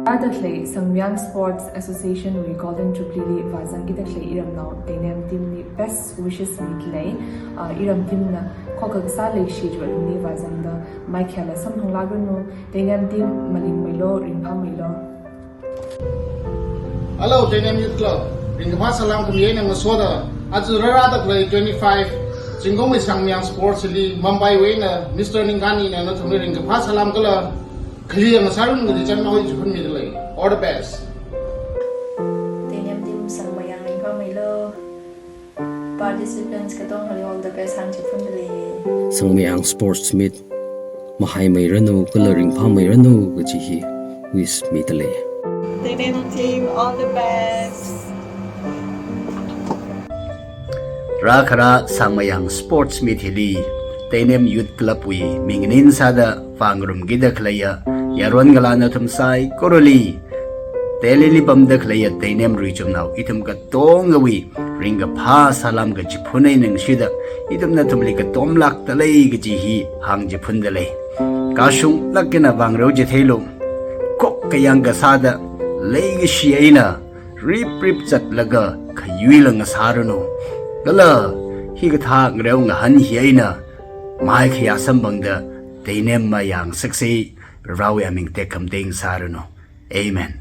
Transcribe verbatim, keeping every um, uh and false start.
Rāda khalei Sangmayang Sports Association wui Golden Jubilee li vāzangkida khalei iramnao Teinem team li best wishes midalei. Ah, iram team na khokha kasā leikashi chiwui alungli vāzangda maikhayāla samphang lākranu. Teinem team malingmeilo, ringphāmeilo. Hello, Teinem Youth Club. Ringkaphā salām khami eina ngasoda, aja rārāda khalei twenty-five Zingkumwui Sangmayang Sports li Mumbai wui eina Mister Ningkani na nathumli ringkaphā salām kala khali yang sārun kaji chānmahoi chiphun midalei. All the best. Teinem team Sangmayang ringphāmeilo. Participants katongali all the best hāng chiphundalei. Sangmayang Sports Meet mahaimeiranu kala ringphāmeiranu kaji hi wish midalei. Teinem team, all the best. Rākhara Sangmayang Sports Meet hili Teinem Youth Club wui mingin sāda vāngarumkida khaleiya yaron ngalā nathum saikorali, Delhi li pamda khaleiya Teinem ruichumnao ithum katongawui ringkaphā salām kachiphun eina ngashida, ithum nathumli katomlākdalei kaji hi hāng chiphundalei. Kashunglāk eina vāngareo chitheilu. Khokkha yangkasāda leikashi eina riprip zatlaga khayuila ngasāranu. Kala hikathā ngareo ngahān hi eina maikhayā samphangda Teinem mayāngasaksa. Varewui aming tekhamatei ngasāranu. Amen.